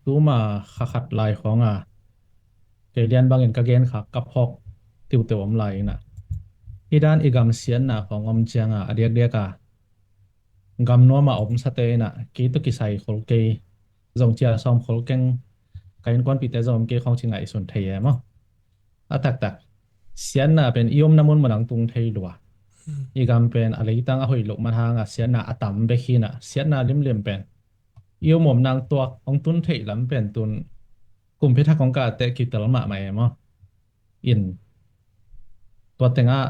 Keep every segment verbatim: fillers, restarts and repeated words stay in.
tuma kha khat lai khawng a, kei lian bangin ka gen kha ka phawk tiuteu om lai ina, hih dan i gam siatna khawng om cianga a diakdiak a gam nuama om sate ina kei tawh kisai khol kei, zong cia sawm khol keng, ka innkuanpihte zong om kei khawng ci ngaihsun thei e maw? A taktak siatna pen i omna mun manang tung thei lua. I gam pen a leitang a hoih loh man hanga siatna a tam bek hi ina, siatna limlim pen i om om nang tuak hong tun theih lam pen tun kumpi thak hong kate kitel mahmah e maw? In tua tengah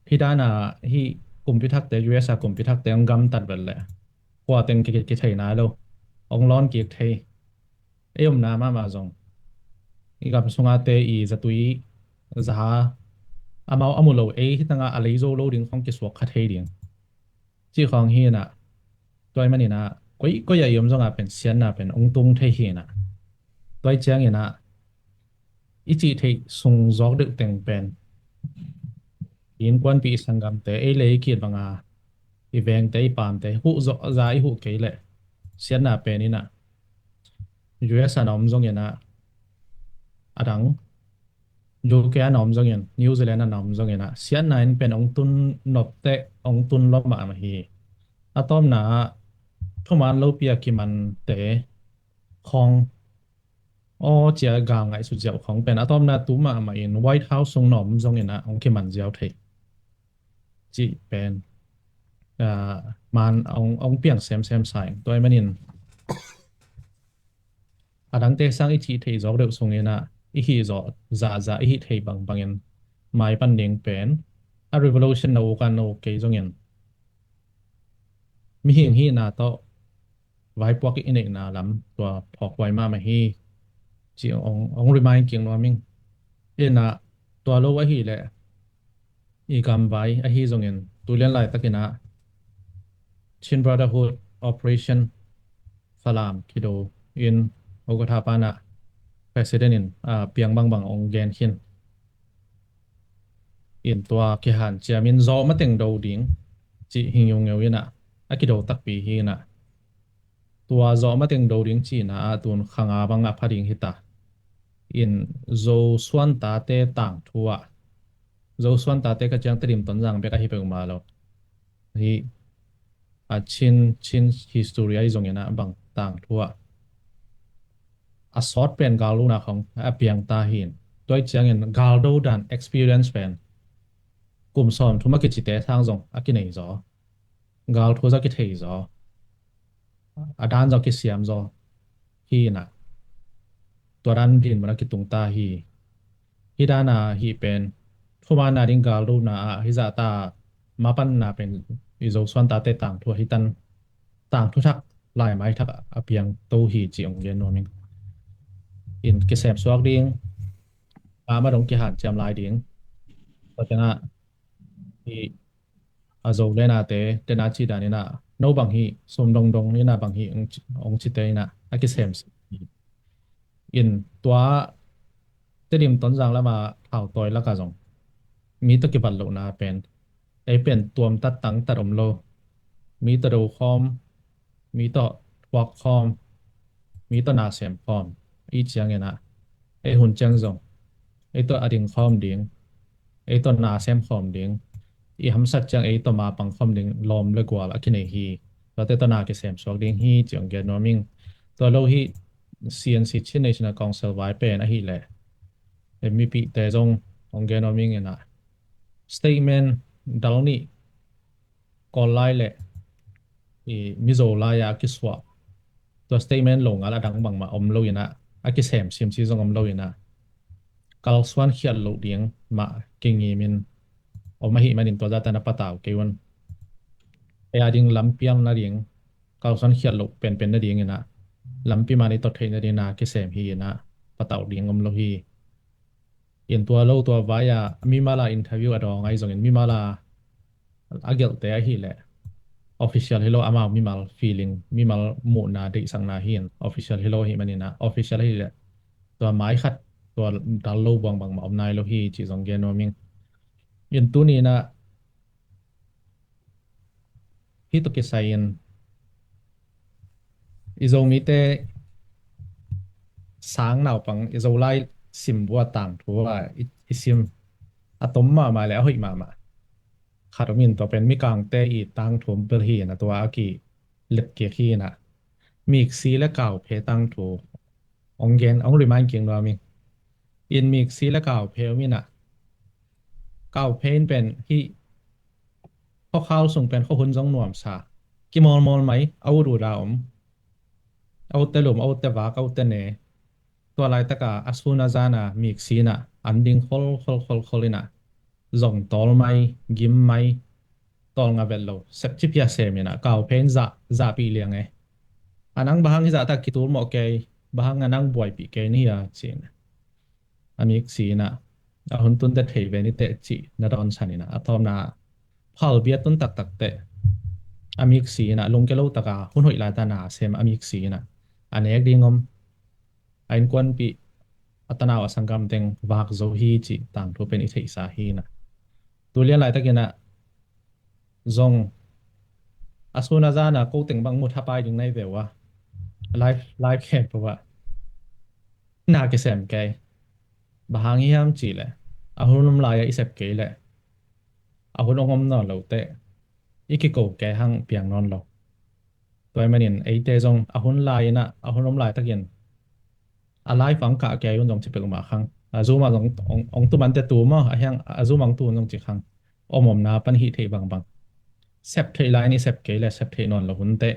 hih dana hih kumpi thakte, U S a kumpi thakte hong gamtat vet leh kua teng ki, ki, kithei nai lo, hong lawn kik thei. Ei omna mahmah zong i gam sungate i zatui zaha amau a mu lo ei hitanga a lei zo lo ding khawng kisuak kha thei ding. Cih khawng hi ina, tua i man ina koi koi a i om zonga pen siatna pen hong tung thei hi ina, tua i ciang ina i cih theih sung zawk deuh teng pen i innkuanpih i sanggamte, ei le ei kit banga i vengte i paamte huh zawh za i huh kei leh siatna pen ina U S a na om zong ina, a dang U K a na om zongin, New Zealand a na om zongin ah siatna in pen hong tun nopteh, hong tun lua mahmah hi. A tawpna ah thuman lopi a kimante khawng aw cia gal ngaihsut ziau khawng pen a tawpna tu mahmah in White House sung na om zongin ah hong kiman ziau thei cih pen, ah, man hong, hong piang semsem sa ing. Tua ahih manin a dangte sang i cih theih zawk deuh sungin ah i hih zawh zahzah i hih theih bangbangin maipan ding pen a revolution na uk a na uk kei zongin mihing hihna tawh vaipuak i neihna lam tua phawkhuai mahmah hi. Ci hong, hong remind kik nuam ing. Inah tua lo ahih leh i gamvai ahi zongin tulian laitakin ah Chin Brotherhood Operation Falam kido in Okatha pan ah President in, ah, piang bangbang hong gen khin. In tua kihanciam in zawh mateng do ding cih hi ngeungeu inah a kido takpi hi inah tua zawh mateng do ding cihna ah tun kha nga bang a pha ding hita. In Zo suantate tangthu ah, Zo suantate ka ciang Tedim Tonzang bek ahi peuhmah lo hi. A Chin, Chin history ahi zongin ah bang tangthu ah a sawt pen galdona khawng a piang ta hi. Tua i ciangin galdo dan experience pen kum sawm thum a kicite sang zong a kinei zaw, galthu zong a kithei zaw, a dan zong kisiam zaw hi inah tua dan dinmun a kitung ta hi. Hih dan a hih pen thumanna ding galdona ah hih zahta mapanna pen i Zo suantate tangthu ah hih tan tangthu thak laimai thak a piang to hi cih hong gen nuam ing. In kisem suak ding a ma dong kihanciam lai ding. Tua tengah hih a Zo le nate tena cih dan inah no bang hih sum dongdong inah bang hih hong ci, hong cite inah a kisem. In tua Tedim Tonzang lama thautawi laka zong mi tawh kibat lohna pen ei pen tuamtat tangtat om lo. Mi tawh do khawm, mi tawh thuak khawm, mi tawh na sem khawm i ciangin ah ei hun ciang zong ei tawh a ding khawm ding, ei tawh na sem khawm ding, i hamsat ciang ei tawh ma pang khawm ding lawm le gual a kinei hi. Tuate tawh na kisem suak ding hi cih hong gen nuam ing. Tua lo hih C N C Chin National Council vai pen ahih leh mipihte zong hong gen nuam ing inah statement dal nih Kawl lai le i Mizo lai-a a kisuah tua statement lo ngal a dang bangmah om lo inah a kisem simsi zong om lo inah kalsuan khiat loh ding mah kingimin om ahih manin tua zahtan a patau kei un. Ei a ding lampiang nading kalsuan khiat loh penpen nading inah lampi man i tot theih nading na kisem hi inah patau ding om lo hi. In tua lo tua vai-a mimal a interview a dawng ahi zongin mimal a a gelhte ahih leh official hi lo amau mimal feeling mimal muhna deihsakna hi in official hi lo ahih manin ah official ahih leh tua mai khat tua dal lo buang bangmah om nai lo hi cih zong gen nuam ing. In tuni inah hih tawh kisai in I Zomite sang naupang, i Zolai sim bua tangthu a i, i sim a tom mahmah le a hoih mahmah khat om in, tua pen Mikangte i tangthu bel hi na, tua a kilet kik hi na, Miksi le Kauphe tangthu ong gen, ong remind kik nuam ing. In Miksi le Kauphe om in a, Kauphe in pen hih khuakhal sung pen khuahun zong nuamsa, kimawlmawl mai, a ut ut a om, a utte lum, a utte vak, a utte ne. Tua laitaka a sun a zana Miksi in a an ding khol khol khol khol in a, zong tawl mai, gim mai, tawl nga vet lo, sep ci pia sem in a, Kauphe in zah, zahpih liang e. A nang bang hang hi zahtak kitul mawh kei, bang hang a nang buaipih kei ni hia ci in a, a Miksi in a, a hun tunte thei ve ni teh cih na dawnsan in a, a thawmna phalbi a tun taktak teh a Miksi in a, lungke lo taka hun hoih laita na sem a Miksi in a, a nek ding om, a innkuanpih, a tanau, a sanggam teng vak zo hi cih tangthu pen i theihsa hi na. Tu lian laitakin a zong a sun a zana ko teng bang mut hapai ding nai ve ua, live, live khempeuh ah na kisem kei. Bang hang hiam cih leh a hun om lai-ah i sep kei leh a hun ong om nawn lo teh i kiko kei hang piang nawn lo. Tua ahih manin eite zong a hun lai-in ah, a hun om laitakin a live ong kah kei un zong ci peuhmah khang. A Zoom ah zong ong, ong tu mante tu maw, a hiang a Zoom ah ong tu un zong ci khang. Om omna pan hih theih bangbang. Sep theih lai-in i sep kei leh sep theih nawn lo hun teh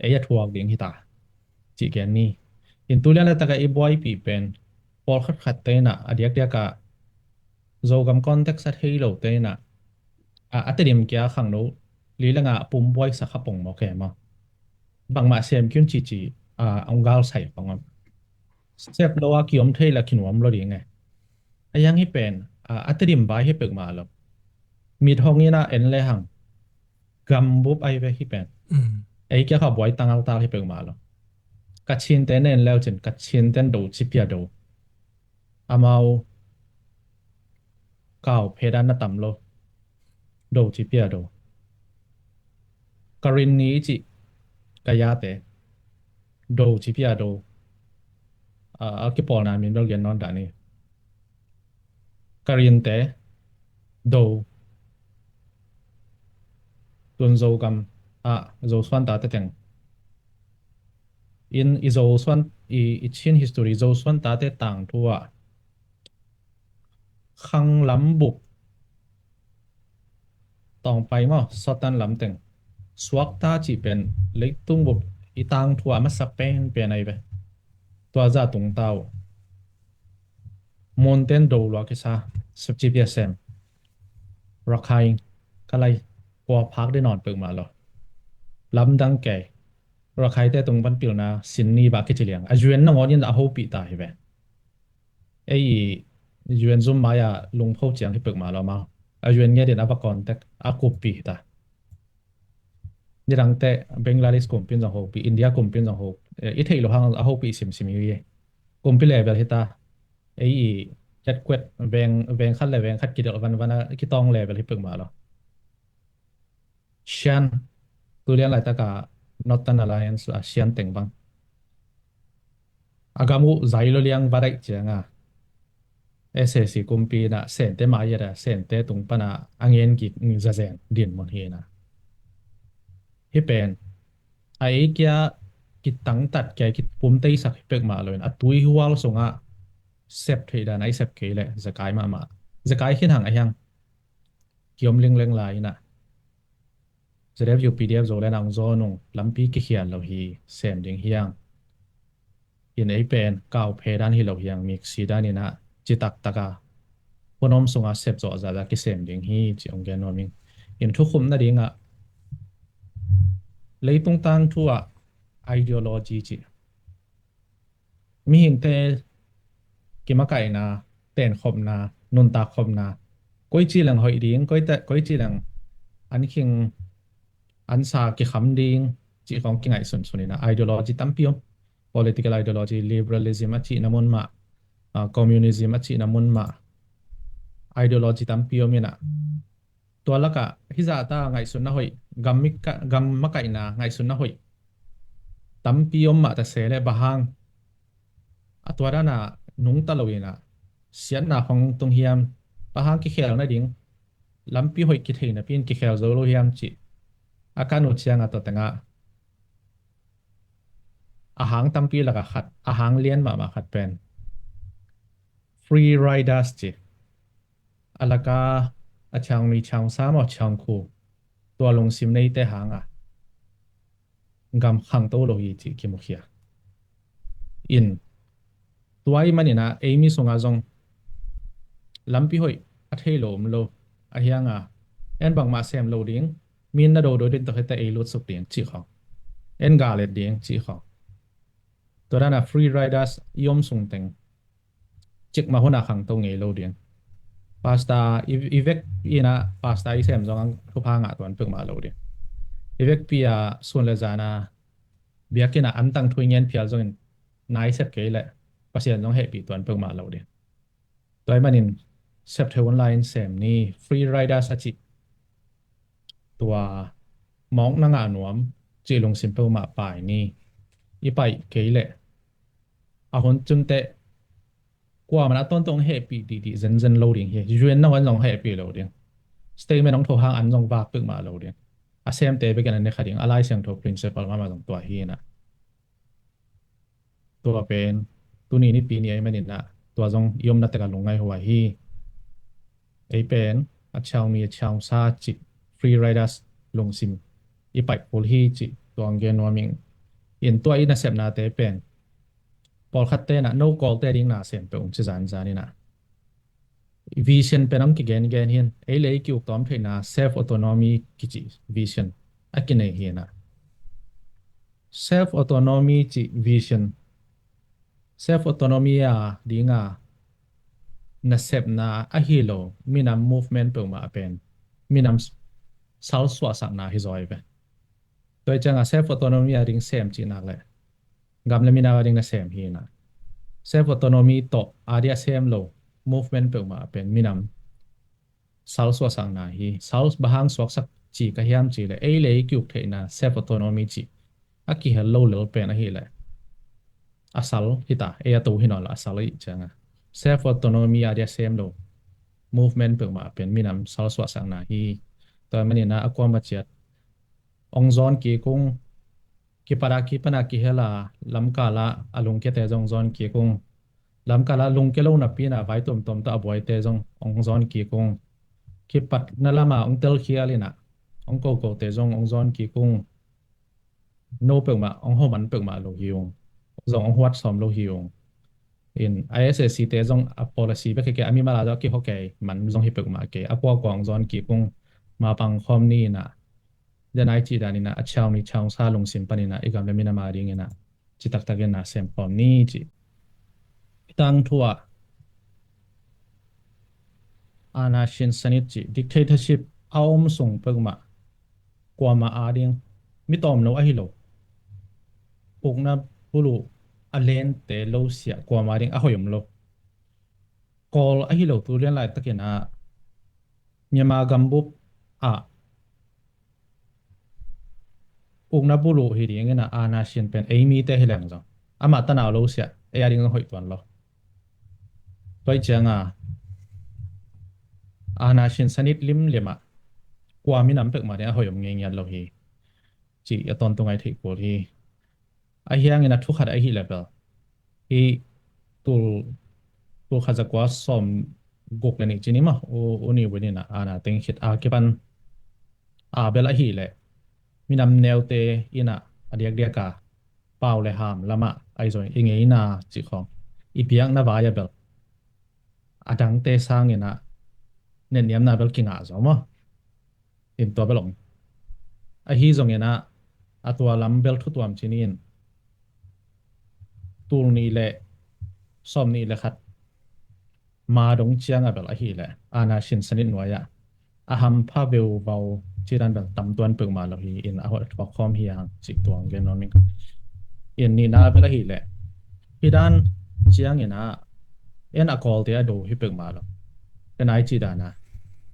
ei a thuak ding hi ta cih gen ni. In tu lian le taka i buaipih pen pawlkhat khatte in ah, a diakdiak ah Zogam context a thei lote in ah, a, a Tedim kia khangno li le nga pum buai sa kha pong maw, ke maw, bangmah sem kiun cici, a, ong gal sai pong om. Sep lo a kiom thei la kinuam lo ding e. A hiang hih pen, a, a Tedim vai hi peuhmah lo. Mit hong in ah en le hang gambup ai ve hih pen. Mm. Ei kia kha buai tangal tal hi peuhmah lo. Kachinte nen leu cin, Kachinte do ci pia do. Amau Kauphe dan na tam lo. Do ci pia do. Karenni i cih Kayate do ci pia do. A, a kipawlna min bel gen nawn dah ni. Karente do. Tun Zogam ah Zosuan tate teng in i Zosuan, i, i Chin history Zosuan tate tangthu ah khang lam bup, Tawngpai maw, Sawtan lam teng suakta cih pen leitung bup i tangthu ah masa penpen ai ve. Tua zah tungta uh Munten do lua kisa, sep ci pia sem. Rakhine, ka lai, kua phak ding nawn peuhmah lo. Lamdang kei. Rakhainte tung pan pilna sin ni bah kici liang. A U N nangawn in a hopih ta hi ve. Ei i U N zum mai-a lungpho ciang hi peuhmah lo amau. A U N ngiat in a va contact, a kuppih hi ta. Nidangte Bangladesh kumpi in zong hopih, India kumpi in zong hopih, eh, i theih loh hang a hopih simsim hi. Kumpi level hi ta. Ei i earthquake veng, veng khat le veng khat kidelh vanvan a kitawng level hi peuhmah lo. Shan, tu lian laitaka Northern Alliance la Shan teng bang a gam uh zai lo liang va daih cianga S A C kumpi in ah Sente mai-ah a Sente tung pana a ngen kik zazen dinmun hi na. Hih pen a ei kia kitangtat kia kipumteisak hi peuhmah loin a tuihual sungah sep theih dan a i sep kei leh zekai mahmah. Zekai khin hang a hiang kiom lingleng lai in ah Z F U P D F Zoland ah ong zawn ung, lampi kikhial lo hi, sem ding hiang. In ei pen Kauphe dan hi lo hiang, Miksi dan in ah citak taka hun om sunga sep zawh zahzah kisem ding hi ci ong gen nuam ing. In thukhupna dingah leitung tangthu ah ideology ci, mihingte kimakaihna, tenkhopna, nuntakkhopna, koici leng hoih ding, koite, koici leng an khing an sa kikham ding cih khong kingaihsunsun in ah ideology tampi om. Political ideology, liberalism a cihna mun mah, ah, communism a cihna mun mah, ideology tampi om in ah tua lakah hizahta ngaihsutna hoih, gam mika-, gam makaihna ngaihsutna hoih tampi om mah ta se le bang hang a tua dan a nungta lo in a siatna hong tung hiam, bang hang kikhel nading lampi hoih kithei napi in kikhel zo lo hiam cih a kan uh ciang a tua teng ah a hang tampi lak ah khat, a hang lian mahmah khat pen free riders ci. A lak ah a thiang mi, thiang sa maw, thiang khu, tua lungsim neite hang a gam khangto lo hi cih kimukhia in, tua ahih manin a ei mi sung ah zong lampi hoih a thei lo om lo, a hiang a en bangmah sem lo ding, mi in na dodo ding tawh khit teh ei lut suk ding cih khawng, en gal et ding cih khawng. Tua dan a free riders i om sung teng cikmah hun a khangto ngei lo ding. Pastor i, i vekpi in a pastor i sem zong a thupha ngah tuan peuhmah lo ding. I vekpi a sun le zan a biakinn ah an tangthu i ngen phial zongin na i sep kei leh Pasian zong hehpih tuan peuhmah lo ding. Tua ahih manin sep thei hun lai-in sem ni, free riders a cih tua mawk na ngah nuam cih lungsim peuhmah pai ni. I paih kei leh a hun cun teh kuamah in a tawntung hong hehpih dihdih zenzen lo ding hi. U N nangawn zong hehpih lo ding. Statement hong tho hang an zong vak peuhmah lo ding. A semte bekin an ne kha ding. A Lai Siangtho principle mahmah zong tua hi in a. Tua pen tuni nipi ni ahih manin a tua zong i omna tek a lungngai huai hi. Ei pen a thiang mi, a thiang sa cih free riders lungsim i paih kul hi cih tua hong gen nuam ing. In tua i nasepnate pen pawlkhatte in a no Kawlte ding na sem peuh ung ci zanzan in a. Vision pen hong kigengen hi in, ei le ei ki-uk tawm theihna self autonomy kici vision a kinei hi in a. Self autonomy cih vision, self autonomy a ding a nasepna ahi lo minam movement peuhmah pen minam salsuahsakna hi zaw hi ve. Tua ahih ciang a self autonomy a ding sem cih nak leh gam le minam a ding nasem hi in a. Self autonomy tawh a dia sem lo movement peuhmah pen minam salsuahsakna hi. Sal bang hang suaksak ci ka hiam cih leh ei le ei ki-uk theihna self autonomy cih a kihel lo lel pen ahih leh a sal hi ta, ei a to hi nawn lo a sal ahih ciang a self autonomy a dia sem lo movement peuhmah pen minam salsuahsakna hi. Tua ahih manin a kuamah ciat hong zawn kik ung. Kipat a kipan a kihel a lamkal ah a lungkiate zong hong zawn kik ung. Lamkal ah lungkia lo napi in a vai tuamtuam tawh a buaite zong hong zawn kik ung. Kipatna lam a hong telkhial in a hong kokote zong hong zawn kik ung. No peuhmah hong homan peuhmah lo hi ung. Zong hong huat sawm lo hi ung. In I S S C te zong a policy bek hi kei, a mimal a zong a kihawk kei man zong hi peuhmah kei. A kuakua hong zawn kik ung. Mapang khawm ni in a, tua nai cih dan in a, a thiang mi thiang sa lungsim pan in a i gam le minam a ding in a ci taktak in a sem khawm ni ci. I tangthu ah aana sinsanit cih dictatorship a om sung peuhmah kuamah a ding mi tawm lo ahi lo, ukna buluh a lente lo siah kuamah a ding a hoih om lo. Kawl ahi lo tu lian laitakin a Myanmar gambup ah ukna buluh hi ding in a aana sin pen ei mite hi leng zong amah tanau lo siah ei a ding zong hoih tuan lo. Tua ahih ciang a aana sinsanit limlim ah kua minam peuhmah ding a hoih om ngei ngiat lo hi cih a tawntung a i theih kul hi. A hiang in a thu khat ahih leh bel hi tul, tul khat za kua sawm guk le nih ci ni maw, U, U Ne Win in a aana teng khit a kipan a bel ahih leh minam neute in a a diakdiak a pau le ham lam ah ahi zongin i ngeina cih khawng i biakna vai a bel a dangte sang in a netniamna bel kingah zaw maw. In tua bel om. Ahi zongin a, a tua lam bel thu tuam ci ni in, tul nih le sawm nih le khat ma dong ciang a bel ahih leh aana sinsanit nuai ah a hampha veuvau cih dan bel tam tuan peuhmah lo hi in a hoih a thuak khawm hi hang cih tua hong gen nuam ing. In nihna bel ahih leh hih dan ciang in a en a Kawlte a do hi peuhmah lo. Tua nai cih dan a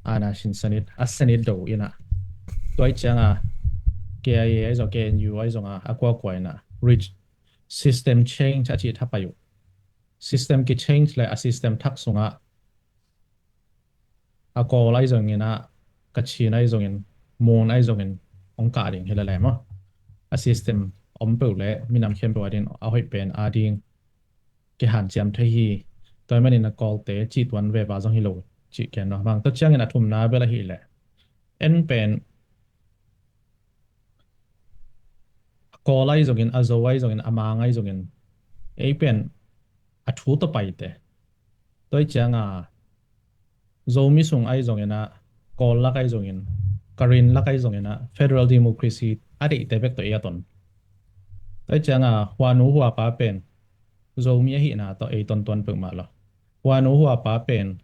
aana sinsanit a sanit do in a, tua ahih ciang a K I A ahi zong, K N U ahi zong a, a kuakua in a rich system change a cih thapai uh. System ki change le a system thak sungah a Kawl ahi zongin ah, Kachin ahi zongin, Mon ahi zongin hong kah ding hi lele maw. A system om peuh le minam khempeuh a ding a hoih pen a ding kihanciam thei hi. Tua ahih manin a Kawlte cih tuan veva zong hi lo cih ken lo. Bang tua ciangin a thumna bel ahih leh en pen a Kawl ahi zongin, a Zo ahi zongin, a Mang ahi zongin, ei pen a thu tawh paite. Tua ahih cianga Zomi sung ahi zongin ah, Kawl lak ahi zongin, Karen lak ahi zongin ah, federal democracy a deihte bek tawh ei a ton. Tua ahih cianga huanu huapa pen Zomi ahihna tawh ei tontuan peuhmah lo. Huanu huapa pen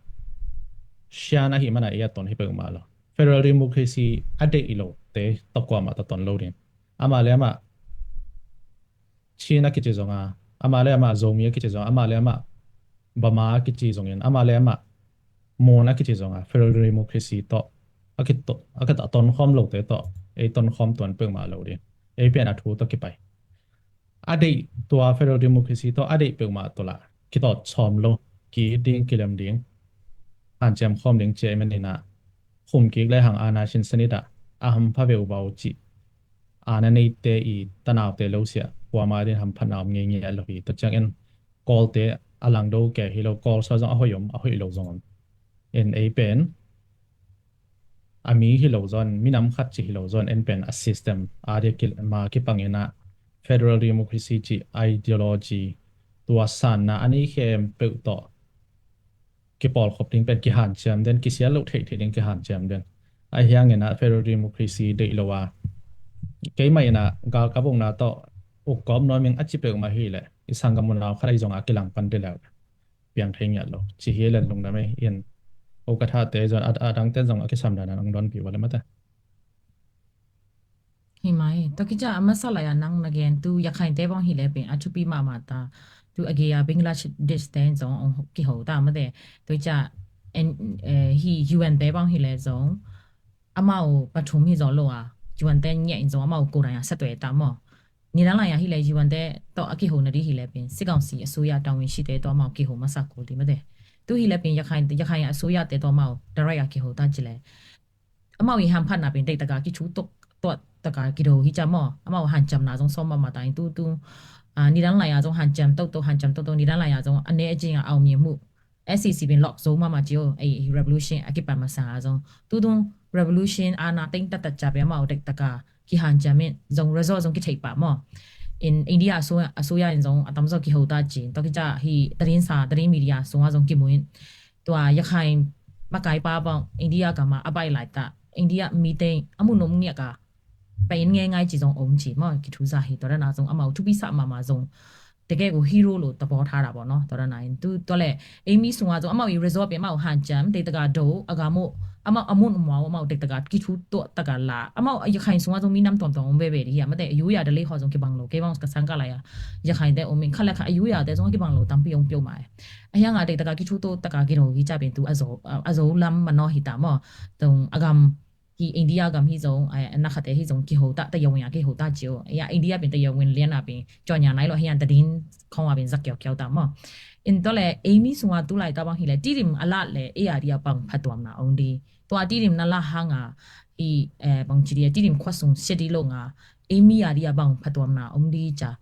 Shan ahih mana ei a ton hi peuhmah lo. Federal democracy a deih lote tawh kuamah tawh ton lo ding. Amah le amah Chin a kici zonga, amah le amah Zomi a kici zonga, amah le amah Bama a kici zongin, amah le amah Mon a kici zonga, federal democracy tawh a kito-, a kit-, a tonkhawm lote tawh ei tonkhawm tuan peuhmah lo ding. Ei pen a thu tawh kipai. A deih tua federal democracy tawh a deih peuhmah tawh lah kitawt sawm lo, ki-it ding, kilem ding, hanciam khawm ding ci ahih manin ah, khum kik le hang aana sinsen it ah, a hampha veuvau cih aana neite i tanaute lo siah kuama ding hamphatna om ngeingei lo hi. Tua ciangin Kawlte a langdo kei hi lo, Kawl sung zong a hoih om, a hoih lo zong om. En ei pen a mi hi lo zawn, minam khat ci hi lo zawn, en pen a system a dia ki-, ma kipangin ah federal democracy ci ideology, tua sanna a nei khempeuh tawh kipawlkhop ding pen kihanciam den, kisial loh theihtheih ding kihanciam den. Ahi hangin ah federal democracy deih lo a, keimah in ah galkap ukna tawh uk kawm nuam ing a ci peuhmah hi leh, i sanggam unau khat ahi zongah a kilang pan dih leh piang thei ngiat lo. Ci hi len lungdam ei in. Uka thate zong a, a dangte zong a kisam dan an ong donpih uh a le mate. Hi mai. Tua kici a masa lai a nang na gen tu Yakhainte bang hi le pen a thupi mahmah ta. Tu a gei a Bangladesh te in zong ong kiho ta mate. Tu kici a en, eh, hi U N te bang hi le zong amau pathum hi zaw lo a, U N te ngiah in zong amau ko lai a sa tuai ta maw. Nidang lai a hi le U N te tawh a kiho na di hi le pen စစ်ကောင်စီ a suya tawh win shi te tawh amau kiho masa kul di mate. Tu hi le pen Yakhain, Yakhain a suya te tawh amau darai a kiho ta ci le. Amau i hamphatna pen deih taka kithu tok tuah taka kido hi ca maw. Amau hanciamna zong sawm mahmah ta in tu tu. Ah, nidang lai a zong hanciam toto, hanciam toto, nidang lai a zong a ne a cing a au mi mu. S C C bin lok zo mahmah cio, ei revolution a kipan masa a zong. Tutung revolution a na teng tatat ca pia mau dek taka kihan cia min zong result zong kithei pa maw. In India a su, a suya in zong a tam zong kiho ta cin. Tua kica hi tadin sa, tadin media sunga zong kimuin. Tua Yakhain makai pa bang India kama a bai lai ta. India mi teng a mu nom ngiak a. Pai in ngai ngai ci zong om ci maw, kithu za hi tua dana zong amau thupi sa mama zong. Teke ku hero lo ta paw tha da paw no, tua dana in tu tua le, ei mi sunga zong amau i result pe amau han cam, te taka do, a ga mo, amau amun umwa amau te taka kithu to taka la, amau a Yakhain sunga zong mi nam tuam tuam om bebe di hi, a mate a yu ya da le ho zong kibang lo, ke bang ka sang ka la ya, Yakhain te om in kha le kha a yu ya te zong kibang lo, tam pi ong pio mai. A hiang a te taka kithu to taka kido hi ca pen tu a zo, a zo lam ma no hi ta maw, tong a gam, hi India gam hi zong, eh, na khate hi zong kiho ta, ta yong ya kiho ta cio. Ya India pen ta yong win lian a pen, con ya nai lo hi an ta din, khong a pen zak kiau kiau ta maw. In to le, ei mi sunga tu lai ta bang hi le, tirim a lat le, ei a dia bang phatuam na ong di. Tua tirim na la hang a, hi, eh, bang ci dia, tirim khua sung sia di lo nga, ei mi a dia bang phatuam na ong di ca.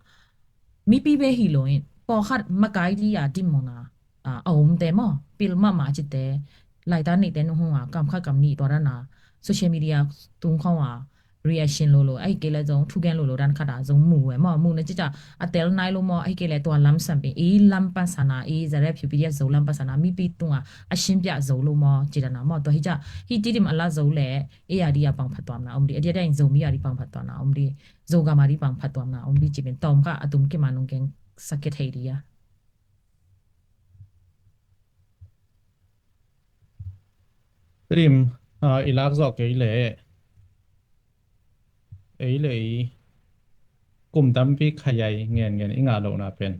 Mipi be hi lo in, pawlkhat makai di a dim mawng a, a, a omte maw, pil mahmah a cite, laita neihte nung hong a, kam khat kam nih tua dana, social media tung khong a, reaction lo lo, ahi kei le zong, thugen lo lo dan khat a, zong mu e maw, mu na cica, a tel nai lo maw, ahi kei le tua lam sam pen, i lam pan sana, i zarep hiu P D F zo lam pan sana, mipi tung a, a shin pia zo lo maw, ci dana maw, tua hi ca, hi tidim a la zo le, i a di a pang phatuam na om di, a di a di a in zo mi a di pang phatuam na om di, Zogam a di pang phatuam na om di ci min tawm ka a tum ki ma nung keng sak ke thei di a. Rim, a, i lak zawh kei le, ei le i kum tampi khayai ngen ngen i ngah lohna pen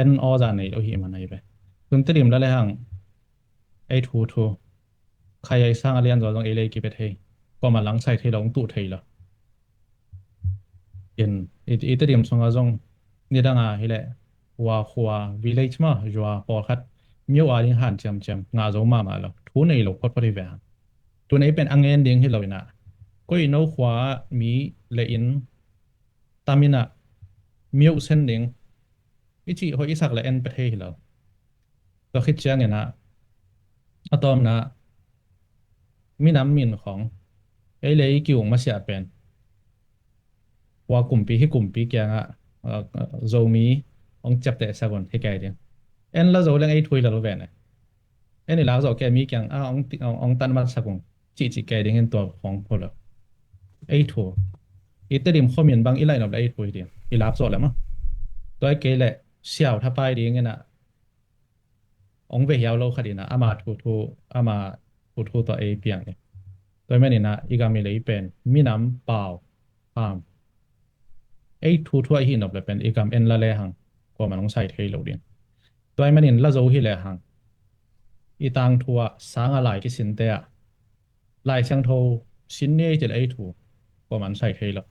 en aw za nei lo hi man ai ve. Tun Tedim la le hang ei thu thu. Khayai sang a lian zaw zong ei lei kipia thei. Kawm a langsai thei lo, hong tuh thei lo. In i, i Tedim sungah zong nidanga hileh Wa khua village mah, zua pawlkhat myo a ding han ciamciam ngah zo mahmah lo, thu nei lo photphot hi ve hang. Tun ei pen a ngen ding hi lo inah, koi no khua ah mi le inn tam inah myo sen ding i cih hoih i sak le en pia thei hi lo. Tua khit ciangin ah a tawpna minam min khong ei le ei ki-uk masiah pen hua kumpi, hih kumpi kiangah, ah, Zomi hong ciapteh sak un hi kei ding. En la zo leng ei thu hi lo ve ne. En i lak zawh kei mi kiang ah hong ti-, hong, hong tan mat sak ung cihcih kei dingin tua khong hi lo. Ei thu. I Tedim khuamin bang i laih nop le ei thu hi ding. I lak zawh le maw. Tua hi kei leh siau thapai dingin ah hong ve hiau lo khat inah ama thu thu, ama thu thu tawh ei piang hi. Tua hi maninah i gam i lei pen minam pau, pam, ei thu thu a i hih nop le pen i gam en la le hang kuaman hong sai thei lo ding. Tua hi manin la zo hi le hang i tangthu ah sanga lai kisinte ah Lai Siangtho sin ni ei cih le ei thu kuaman sai thei lo.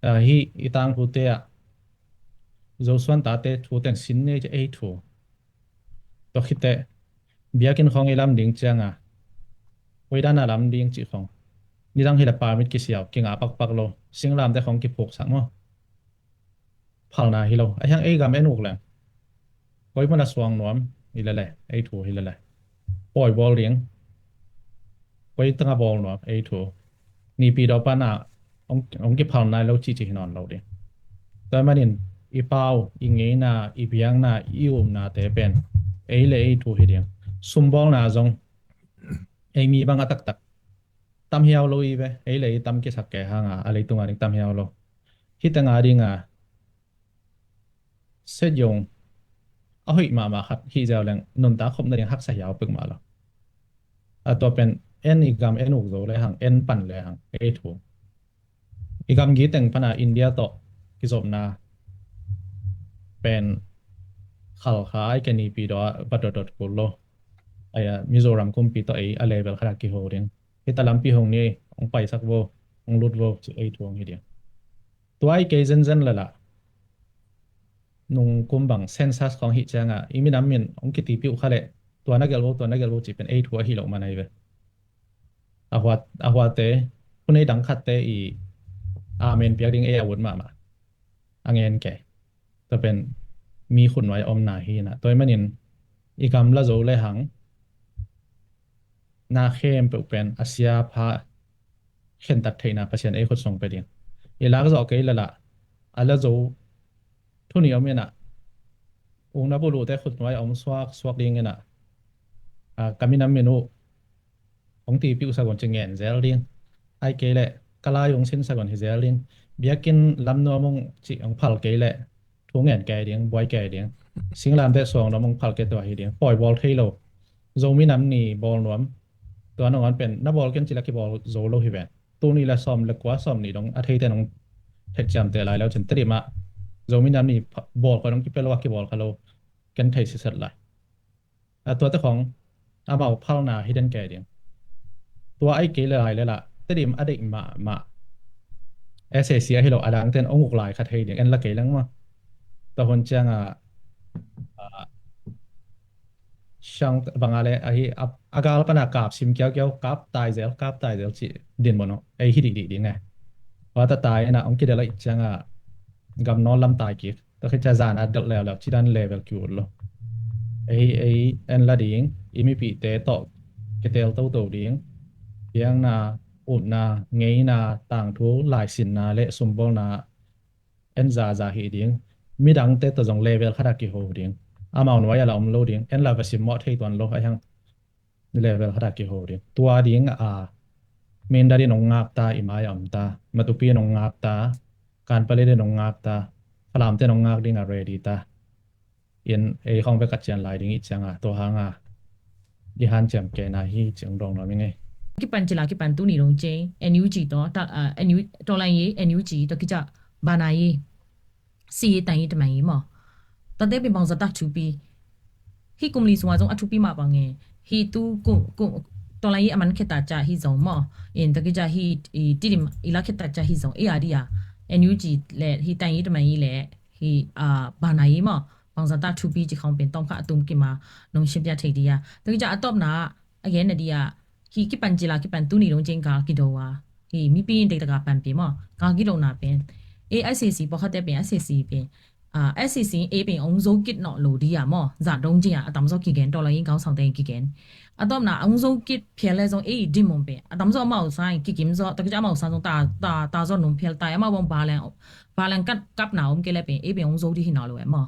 Ah, hih i tangthute ah Zosuan tate thu teng sin ni ei cih ei thu. Tua khit teh biakinn khong i lam ding cianga koidan a lam ding cih khong nidang hi le permit kisiau, kingah pakpak lo, singlamte khong kiphuksak maw. Phalna hi lo. A hiang ei gam en uk leng koi mun a suang nuam hi lele, ei thu hi lele, pawi bawl ding, koi tanga bawl nuam, ei thu. Nipi daw pana hong, hong kiphal nai lo cihcih hi nawn lo ding. Tua manin i pau, i ngeina, i biakna, i upnate pen ei le ei thu hi ding. Sumbawlna zong ei mi bang a taktak tam hiau lo i ve, ei le ei tam kisak kei hanga a leitunga ding tam hiau lo. Hih tanga dinga set yong a hoih mahmah khat hih ziau leng nuntak khop nading haksa hiau pek mah lo. A tua pen en i gam en uk zo le hang, en pan le hang, ei thu. I gam gi teng pana India tawh kizopna pen Khalkha ai ke Nipi daw a va dotdot kul lo. Ai a Mizoram kumpi tawh ei a level khat a kiho ding. Hita lampi hong ni, hong paisak vo, hong lut vo, ci ei thu hong hi ding. Tua i kei zenzen lala nung kum bang census khong hih cianga i minam min hong kitipi uh kha leh tua na gelh vo, tua na gelh vo cih pen ei thu ahi lo man ahi ve. A huat, a huate, hun ei dang khatte i amen piak ding ei a ut mahmah. A ngen kei. Tua pen mi khutnuai a omna hi na. Tua i manin i gam la zo le hang na khempeuh pen a sia pha khentat theihna Pasian ei khut sung pia ding. I lak zawh kei lala a la zo thu nih om inah ukna buluhte khutnuai a om suak suak ding inah, a, ka minam min uh hong tipi uh sagon ci ngen zel ding. Ai kei leh ka lai hong sin sagon hi zel ding. Biakinn lam nuam hong ci hong phal kei leh thu ngen kei ding, buai kei ding. Singlamteh suang nuam hong phal kei tua hi ding. Pawi bawl thei lo. Zomi nam ni bawl nuam. Tua nangawn pen na bawl ken ci la kibawl zo lo hi ven. Tul nih le sawm le kua, sawm nih dong a theite nong thet ciamteh lai lo cin Tedim ah Zomi nam ni bawl kua dong kipia lo a kibawl kha lo. Ken thei siset lai. A tuate khong amau phalna hi den kei ding. Tua ai kei le lai le la Tedim a deih mahmah S A C ahi lo a dangten ong uk lai khat hei ding en la kei leng maw. Tua hun cianga, a, siang banga le ahi a, a gal pana kap sim kiaukiau, kap taizel, kap taizel ci din mono ei hi dihdih ding e. Wata tai ena ong kidel a it cianga gam nawl lam tai kik. Tua khit cia zan a delh leuleu cidan level ki ut lo. Ei, ei en la ding, i mipihte tawh kitel toto ding. Piangna, upna, ngeina, tangthu, laisinna le sumbawlna en zaza hi ding. Midangte tawh zong level khat a kiho ding. Amau nuai a la om lo ding. En la va simmawh thei tuan lo a hiang level khat a kiho ding. Tua ding a Mindat in ong ngakta, i mai a omta, Matupi in ong ngakta, Kanpalet in ong ngakta, Falamte in ong ngak ding a ready ta. In ei khong bek a cian lai ding i cianga tua hanga i hanciam kena hi ci ong dong nuam i ngei. Kipan cila kipan tuni dong ce N U G tawh ta, ah, N U, tawh lai ye N U G tawh kica bana ye. Si tang i tamang i maw. Tate pi bang zata thupi. Hi kum li sunga zong a thupi mah bang e. Hi tu kum, kum, tawlai i a man kheta ca hi zong maw. In ta kica hi, i Tedim i la kheta ca hi zong. I a dia. N U G le hi tai i tama i le hi, ah, bana i maw, bangzata thupi ci khawng pen tawm kha a tum kima nong shim dia thei dia. Tua kica a tawpna a gen na dia hi kipan cila kipan tuni dong ceng gal kido a. Hi mipi in deitaka pan pi maw, gal kidona pen. E S A C pawkhatte pen S A C pen. Ah, S A C e pen ong zo kit nawh lo dia maw. Za dong cia a tamzaw kigen tawh la in kau saute kigen. A tawpna ong zo kit phial le zong ei dim om pen a tamzaw amau sa in kikim zaw, tua kica amau sa zong ta, ta, ta zaw num phial tai, amau bang ba leng, ba leng kap, kapna om kei le pen ei pen ong zo di hi nawh lo e maw.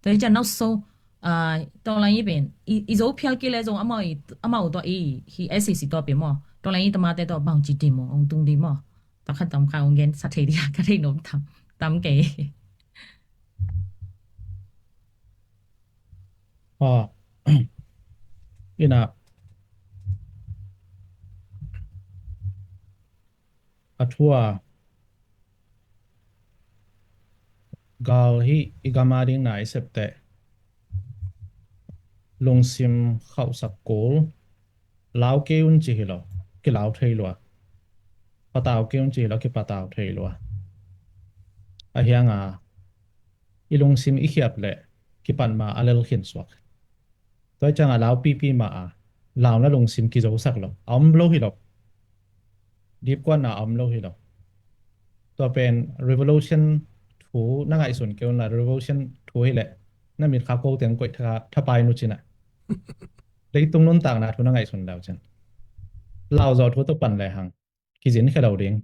Tua kica nawh so, ah, tua la i pen i, i zo phial kei le zong amau i, amau tua i hi S A C tua pen maw. Tua la i tamate tua bang ci dim om ong tung di maw. Tua khat tam kha ong gen sa thei dia ka thei nom tam, tam kei. Ah, ina a thu a gal hi i gam a ding na i septe lungsim khauhsak kul. Lau kei un ci hi lo, kilau thei lua. Patau kei un ci hi lo, kipatau thei lua. A hianga i lungsim i khiat le kipat ma a lel khin suak. Tua i cianga lau pipi ma a launa lungsim kizosak lo, a om lo hi lo. Dipkuatna a om lo hi lo. Tua pen revolution thu na ngaihsun kei un la, revolution thu hi le na mit kha ko teng koih tha, thapai nu cina. Leitung nuntakna thu na ngaihsun lau cin. Lau zawh thu tuk pan le hang kizin khe lo ding.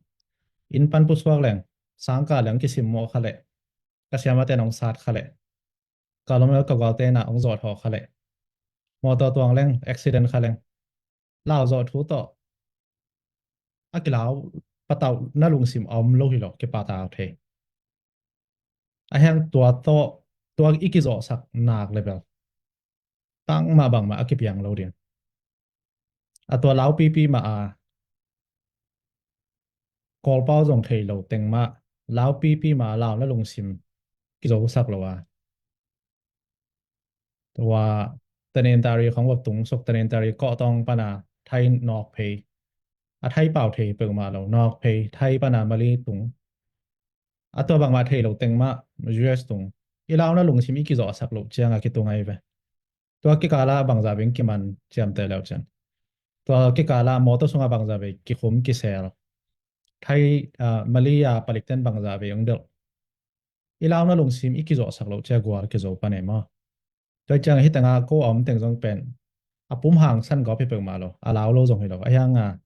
In pan pusuak leng, sangka leng kisim mawh kha le, ka siamate nong sat kha le, ka lawm le ka gualte na ong zawh thaw kha le, mawtaw tuang leng accident kha leng, lau zawh thu tawh a kilau patau na lungsim a om lo hi lo, kipatau thei. A hiang tua tawh tua i kizawhsak nak le bel tangmah bangmah a kipiang lo ding. A tua lau pipi mah a Kawlpau zong thei lo teng mah lau pipi mah a launa lungsim kizosak lo a. Tua tanentari khong vok tung sok, tanentari kawhtawng pana thai nawk phei, a thai pau thei peuhmah lo, nawk phei thai pana Mali tung. A tua bangmah thei lo teng mah U S tung. I launa lungsim i kizawhsak loh cianga kitung ahi ve. Tua kikala bangza beng kiman ciamte leu cian. Tua kikala mawtaw sunga bangza bei kikhum kisel. Thai, ah, Mali a palikten bangza bei ong delh. I launa lungsim i kizawhsak loh cia gual kizo pan e maw. Tua ciang hi tanga ko a om teng zong pen a pum hang san gawp hi peuhmah lo, a lau lo zong hi lo, a hianga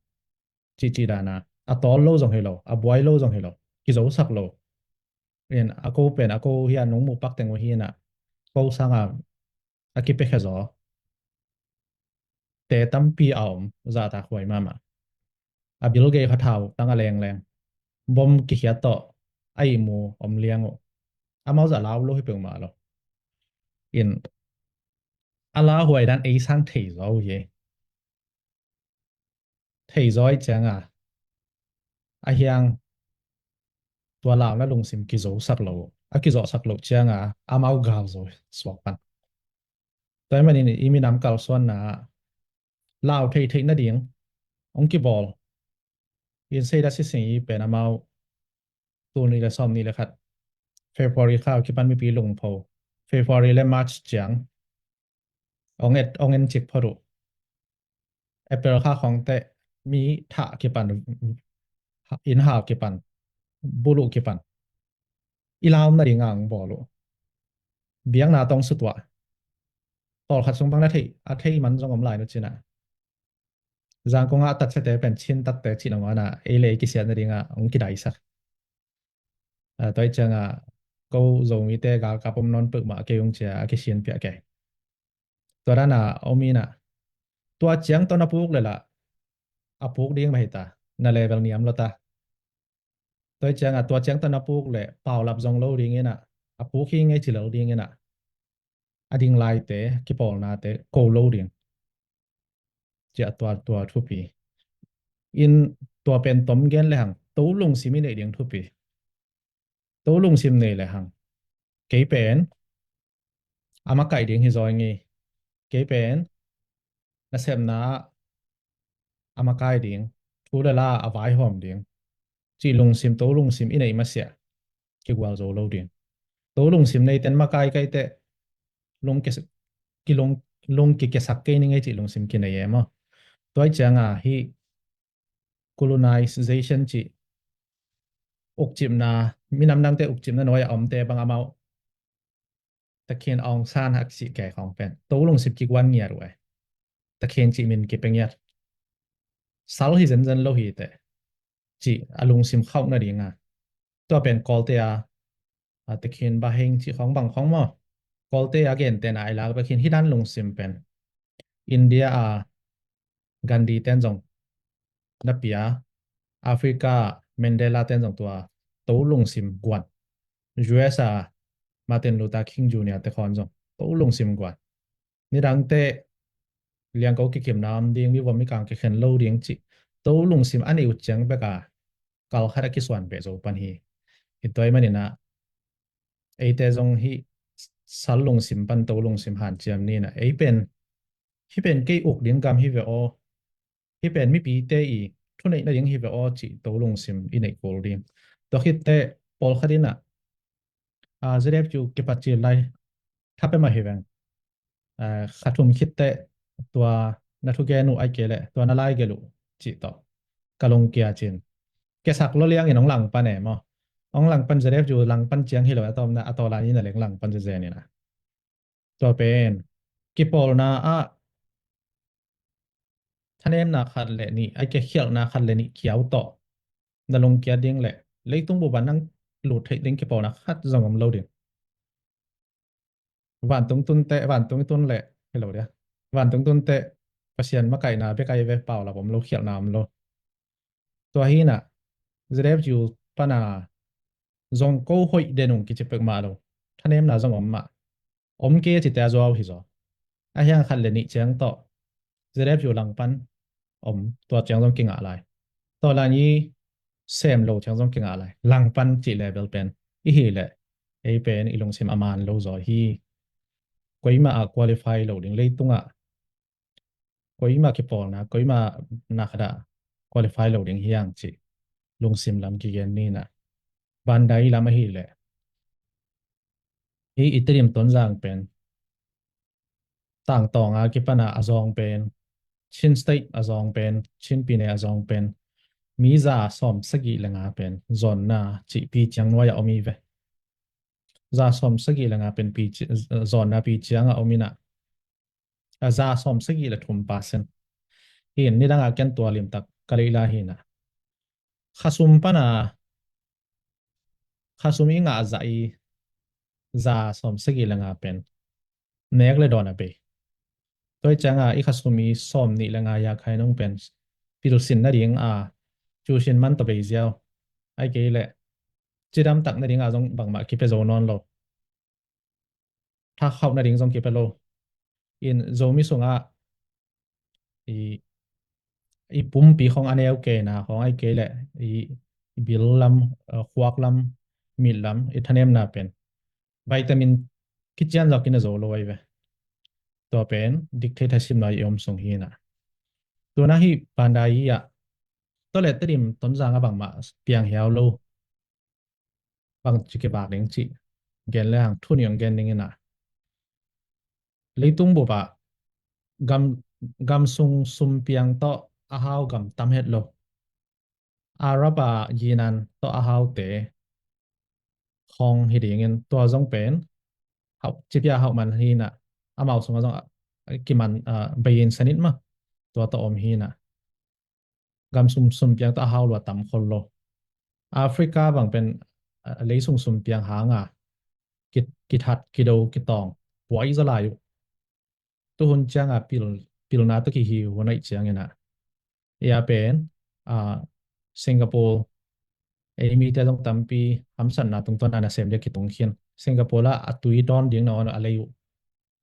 cihcih dana a tawl lo zong hi lo, a buai lo zong hi lo, kizosak lo. In a ko pen a ko hi a nung muh pak teng uh hi in a ko sanga a kipiakhia zaw te tampi a om, zahtak huai mahmah. A bil gei kha thau tang a lengleng, bom kikhiat tawh a ihmu om liang uh. Amau zah lau lo hi peuhmah lo. In a lauhuai dan ei sang thei zaw uh hi. Thei zaw ih cianga a hiang tua launa lungsim kizosak lo, a kizawhsak loh cianga amau gal zo suak pan. Tua ih manin i minam kalsuanna ah lau thei theih nading ong kibawl. In seida sising i pen amau tul nih le sawm nih le khat February kha kipan mipi lungpho, February le March ciang ong et, ong en cik phot uh. April kha khong teh mi thah kipan, inn hau kipan, bul uh kipan. I launa dinga ong bawl uh. Biakna tawng sutuah. Tawlkhat sung bang na thei, a thei man zong om lai nu cina. Zangkong ah tatsiate pen Chin tatte cih nong ana ei le ei kisiatna dinga ong kidaisak. Ah, tua ih cianga ko Zomite galkap om nawn peuhmah kei ung cia a kisian piah kei. Tua dana om ina tua ciang tawh na puk le lah a puk ding mah hita, na level niam lo ta. Tua ih cianga tua ciang tawh na puk le paulap zong lo ding ina, a puk hi ngei ci lo ding ina, a ding laite kipawlnate ko lo ding. Ciah tua, tua thupi. In tua pen tom gen le hang to lungsim i neih ding thupi. To lungsim nei le hang kei pen a makaih ding hi zaw ngei. Kei pen nasepna ah a makai ding, thu le la a vaihawm ding cih lungsim, to lungsim i neih masiah. kigual zo lo ding. To lungsim neiten makai kaite lung ki, kilung, lung kikesak kei ning ei cih lungsim kinei e maw. Tua i cianga hi colonization cih ukcipna, minam dangte ukcipna nuai a omte bang amau Takhin Aung San a kisih kei khawng pen to lungsim kiguan ngiat uh e. Takhin cih min kipia ngiat. Sal hi zenzen lo hi teh cih a lungsim khauh nadinga. Tua pen Kawlte a, a Takhin Bahing cih khawng bang khawng maw. Kawlte a gentehna i lak bek hin hih dan lungsim pen India a Gandhi ten zong na pia, Africa Mandela ten zong tua to lungsim guan. U S a Martin Luther King Junior te khawng zong to lungsim guan. Nidangte liangko kikimna om ding, mivom mikang kikhen lo ding cih to lungsim a nei uh ciang beka kal khat a kisuan peh zo pan hi. Hi tua i maninah eite zong hih sal lungsim pan to lungsim hanciam ninah ei pen hih pen kei uk ding gam hi ve aw. Hih pen mipite i thuneihna ding hi ve aw cih to lungsim i neih kul ding. Tua khitte pawlkhat inah a, Z F U kipat cil lai thapia mah hi veng. A, kha thum khitte tua na thugen uh ai kei leh tua na lai gelh uh cih tawh ka lungkia cin. Kiasak lo liangin hong langpan e maw. Hong langpan Z F U langpan ciang hi lo a tawmna a tawlan in a leng langpan zezen inah. Tua pen kipawlna ah thanemna khat le nih, ai ke khialhna khat le nih kiau tawh na lungkiat ding le leitung bup ah nang lut theih ding kipawlna khat zong om lo ding. Vantung tunte, vantung i tun le hi lo dia. Vantung tunte Pasian makaihna bek ai ve, paulap om lo, khialhna om lo. Tua hinah Z F U pana zong ko hoih den ung kici pek mah lo. Thanemna zong om mah. Om kei a cite a zuau hi zaw. A hiang khat le nih ciang tawh Z F U langpan om, tua ciang zong kingah lai. Tua lan i sem lo ciang zong kingah lai. Langpan cih level pen i hi leh ei pen i lungsim a man lo zaw hi. Koimah a qualify lo ding, leitungah koimah kipawlna, koimah na khat ah qualify lo ding hiang cih lungsim lam kigen ninah. Bandai lam ahileh hi i Tedim Tonzang pen tangtawnga kipana a zawng pen, Chin State a zawng pen, Chin Pyine a zawng pen mi za sawm sagih le nga pen zawnna cih pi ciang nuai a om hi ve. Za sawm sagih le nga pen pi ci-, zawnna pi ciang a om inah. A, za sawm sagih le thum percent. Hin nidanga ken tua limtak ka leih lai hinah. Khasum pana, khasum i ngah zah i za sawm sagih le nga pen nek le dawn a bei. Tua i cianga i khasum i sawm nih le nga ya khai nung pen pilsin nading a cusin man tawh bei ziau. Ai kei leh cidamtak nadinga zong bangmah kipia zo nawn lo. Thakhauh nading zong kipia lo. In Zomi sungah i, i pumpi khong a neu kena khong ai kei leh i bil lam, eh, khuak lam, mit lam, i thanemna pen vitamin kician zawkin a zo lo ai ve. Tua pen dictatorship nai i om sung hinah. Tuna hi Bandai ah tawlet Tedim Tonzang a bangmah piang hiau lo. Bang ci kibak ding cih gen le hang thu nih hong gen ding inah. Leitung bup ah gam, gam sung sumpiang tawh a hau gam tam het lo. Arab a Yinan tawh a haute khong hi dingin tua zong pen hauh, cipia hauh man hinah, amau sungah zong a, a kiman, a, bayin sanit mah tua tawh om hinah. Gam sum, sumpiang tawh a hau lua tam khol lo. Africa bang pen, a, leisung sumpiang hanga ki, kithat, kido, kitawng puai zaw lai uh. Tuhun cianga pil, pilna tawh kihi hun aih cianginah. Ia pen, a, Singapore, ei mite zong tampi hamsatna tungtawn a nasem dia kitung khin. Singapore lah a tui dawn ding na on a lei uh.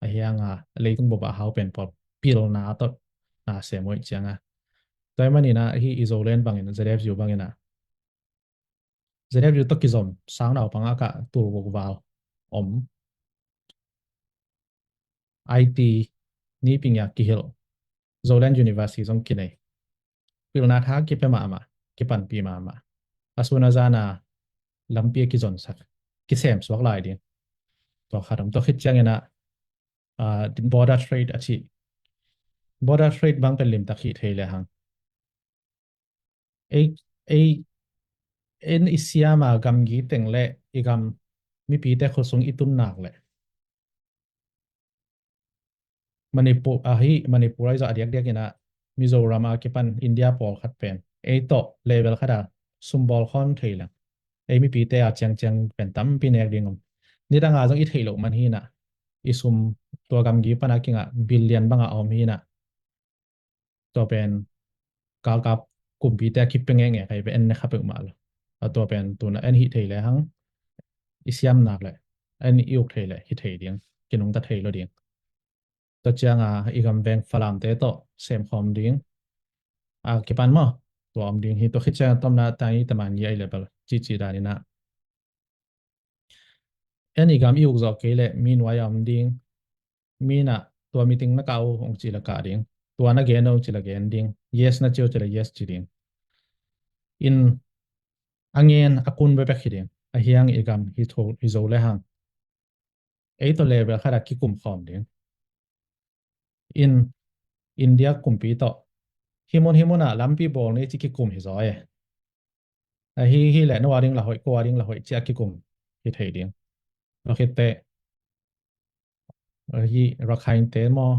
A hianga a leitung bup a hau pen pawl pilna tawh na sem uh aih cianga. Tua i maninah hi i Zoland bangin Z F U banginah Z F U tawh kizom sang naupang a kah tulvuk val om. I T niping a kihilh Zoland University zong kinei. Pilna tha kipia mahmah, kipanpih mahmah. A sun a zana lampi a kizonsak, kisem suak lai ding. Tua khat om, tua khit ciangin ah, ah, border trade a cih. Border trade bang pen limtak hih thei le hang. Ei, ei, en i siam a gamgi teng le i gam mipite khua sung i tun nak le Manipur, ahi, Manipur ahi zah a diakdiak in ah Mizoram a kipan India pawlkhat pen ei tawh level khat a sum bawl khawm thei leng, ei mipite a ciangciang pen tampi nek ding om. Nidang a zong i theih loh man hi in ah, i sum tua gamgi pan a kingah billion bang a om hi in ah, tua pen kalkap kumpite a kipia ngekngek ahi ve, en ne kha peuhmah lo. A tua pen tuna en hih thei le hang, i siam nak le en i uk thei le hih thei ding, kinungta thei lo ding. Tua cianga i gam veng Falamte tawh sem khawm ding a kipan maw, tua om ding hi. Tua khit cianga tomna tani taman ngi ahi le bel cici dan in ah, en i gam i uk zawh kei le mi nuai a om ding. Mi in ah tua meeting na kah uh hong ci la kah ding, tua na gen uh hong ci la gen ding, yes na ci uh ci la yes ci ding. In a ngen a kun bekbek hi ding. A hiang i gam hi tho, hi zo le hang, ei tawh level khat a kikum khawm ding. In India kumpi tawh hi mun hi mun ah lampi bawl ni ci kikum hi zaw e. Ahi hi le no a ding la hoih, ko a ding la hoih ci a kikum hi thei ding. Tua khitte ahi Rakhine-te maw,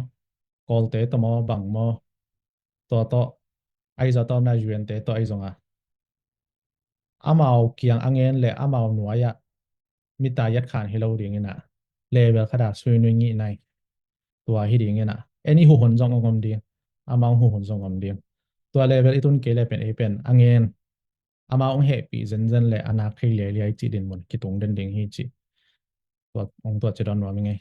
Kawlte tawh maw, bang maw, tua tawh ahi zah tawh na U N-te tawh ahi zonga amau kiang a ngen le amau nuai ah mita yat khan hi lo ding in ah, level khat a sui nui ngih nai. Tua hi ding in ah, en i huhun zong ong om ding, amau huhun zong om ding. Tua level i tun kei le pen ei pen a ngen, amau ong hehpih zenzen le a nak thei liailiai cih din mun kitung den ding hi cih tua ong tua ci dawn nuam i ngei.